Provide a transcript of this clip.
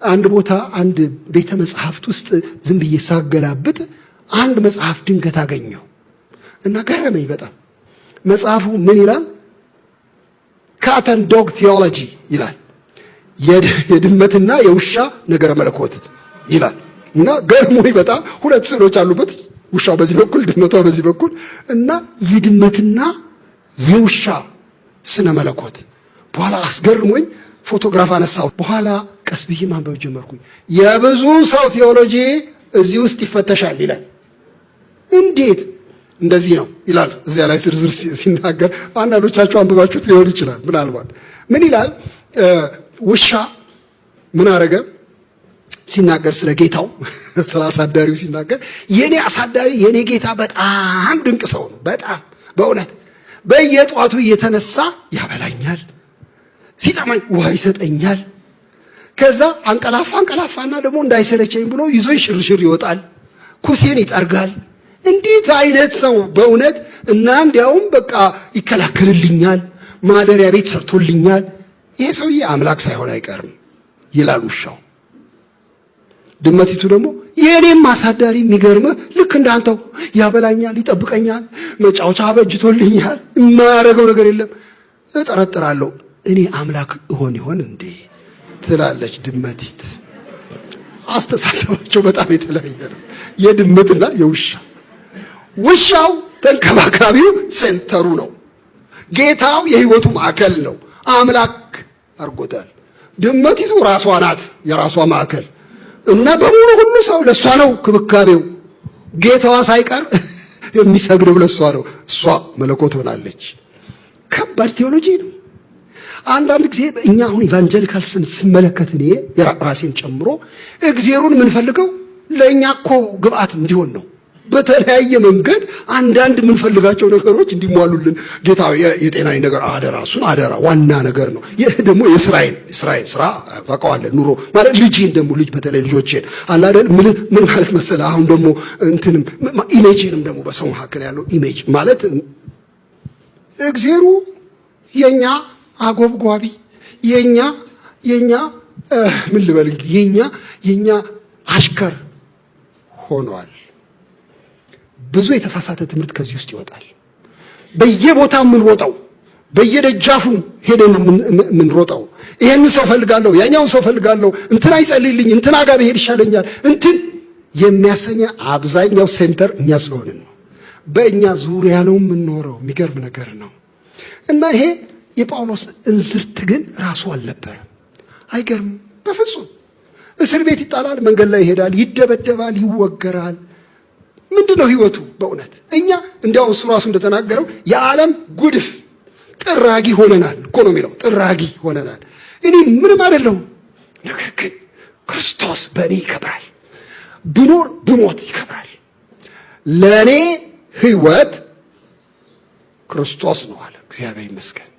አንድ ቦታ አንድ ቤተ መጽሐፍት ውስጥ ዝም ብዬ ሳገላብጥ አንድ መጽሐፍ ድንገት አገኘሁ እና ገረመኝ በጣም። መጽሐፉ ምን ይላል? Cat and dog theology ይላል። የድመትና የውሻ ነገረ መለኮት ይላል። እና ገርሞኝ በጣም፣ ሁለት ስዕሎች አሉበት። ውሻው በዚህ በኩል፣ ድመቷ በዚህ በኩል፣ እና የድመትና የውሻ ስነ መለኮት። በኋላ አስገርሞኝ ፎቶግራፍ አነሳሁ። በኋላ ቀስ ብዬ ማንበብ ጀመርኩኝ። የብዙ ሰው ቴዎሎጂ እዚህ ውስጥ ይፈተሻል ይላል። እንዴት እንደዚህ ነው ይላል። እዚያ ላይ ዝርዝር ሲናገር አንዳንዶቻችሁ አንብባችሁት ሊሆን ይችላል። ምናልባት ምን ይላል? ውሻ ምን አረገ ሲናገር፣ ስለ ጌታው፣ ስለ አሳዳሪው ሲናገር፣ የኔ አሳዳሪ፣ የኔ ጌታ በጣም ድንቅ ሰው ነው። በጣም በእውነት በየጧቱ እየተነሳ ያበላኛል፣ ሲጠማኝ ውሃ ይሰጠኛል። ከዛ አንቀላፋ አንቀላፋና ደግሞ እንዳይሰለቸኝ ብሎ ይዞኝ ሽርሽር ይወጣል፣ ኩሴን ይጠርጋል። እንዴት አይነት ሰው በእውነት! እና እንዲያውም በቃ ይከላከልልኛል፣ ማደሪያ ቤት ሰርቶልኛል። ይሄ ሰውዬ አምላክ ሳይሆን አይቀርም ይላል ውሻው። ድመቲቱ ደግሞ የእኔም አሳዳሪ የሚገርምህ ልክ እንዳንተው ያበላኛል፣ ይጠብቀኛል፣ መጫወቻ አበጅቶልኛል፣ የማያደርገው ነገር የለም። እጠረጥራለሁ፣ እኔ አምላክ እሆን ይሆን እንዴ ትላለች ድመቲት። አስተሳሰባቸው በጣም የተለያየ ነው፣ የድመትና የውሻ። ውሻው ተንከባካቢው center ኡ ነው። ጌታው የህይወቱ ማዕከል ነው። አምላክ አድርጎታል። ድመቲቱ ራሷ ናት የራሷ ማዕከል፣ እና በሙሉ ሁሉ ሰው ለእሷ ነው ክብካቤው። ጌታዋ ሳይቀር የሚሰግደው ለእሷ ነው። እሷ መለኮት ሆናለች። ከባድ ቴዎሎጂ ነው። አንዳንድ ጊዜ እኛ አሁን evangelicals ን ስመለከት፣ እኔ ራሴን ጨምሮ፣ እግዜሩን የምንፈልገው ለእኛ እኮ ግብአት እንዲሆን ነው። በተለያየ መንገድ አንዳንድ የምንፈልጋቸው ነገሮች እንዲሟሉልን፣ ጌታ የጤናዊ ነገር አደራ፣ እሱን አደራ ዋና ነገር ነው። ይህ ደግሞ የስራዬን ስራ ታውቀዋለህ። ኑሮ ማለት ልጄን ደግሞ ልጅ በተለይ ልጆቼን አለ አይደል፣ ምን ምን ማለት መሰለህ፣ አሁን ደግሞ እንትንም image ንም ደግሞ በሰው መካከል ያለው image ማለት እግዜሩ የኛ አጎብጓቢ፣ የኛ ምን ልበል እንግዲህ፣ የኛ አሽከር ሆኗል። ብዙ የተሳሳተ ትምህርት ከዚህ ውስጥ ይወጣል። በየቦታው የምንሮጠው፣ በየደጃፉ ሄደን የምንሮጠው፣ ይሄንን ሰው ፈልጋለሁ፣ ያኛውን ሰው ፈልጋለሁ፣ እንትና ይጸልይልኝ፣ እንትና ጋር ብሄድ ይሻለኛል፣ እንትን የሚያሰኘ አብዛኛው center እኛ ስለሆንን ነው። በእኛ ዙሪያ ነው የምንኖረው። የሚገርም ነገር ነው። እና ይሄ የጳውሎስ እንዝርት ግን ራሱ አልነበረም። አይገርም? በፍጹም። እስር ቤት ይጣላል፣ መንገድ ላይ ይሄዳል፣ ይደበደባል፣ ይወገራል። ምንድን ነው ህይወቱ? በእውነት እኛ እንዲያው እሱ ራሱ እንደተናገረው የዓለም ጉድፍ ጥራጊ ሆነናል እኮ ነው የሚለው። ጥራጊ ሆነናል። እኔ ምንም አይደለሁም፣ ነገር ግን ክርስቶስ በእኔ ይከብራል። ብኖር ብሞት ይከብራል። ለእኔ ህይወት ክርስቶስ ነው አለ። እግዚአብሔር ይመስገን።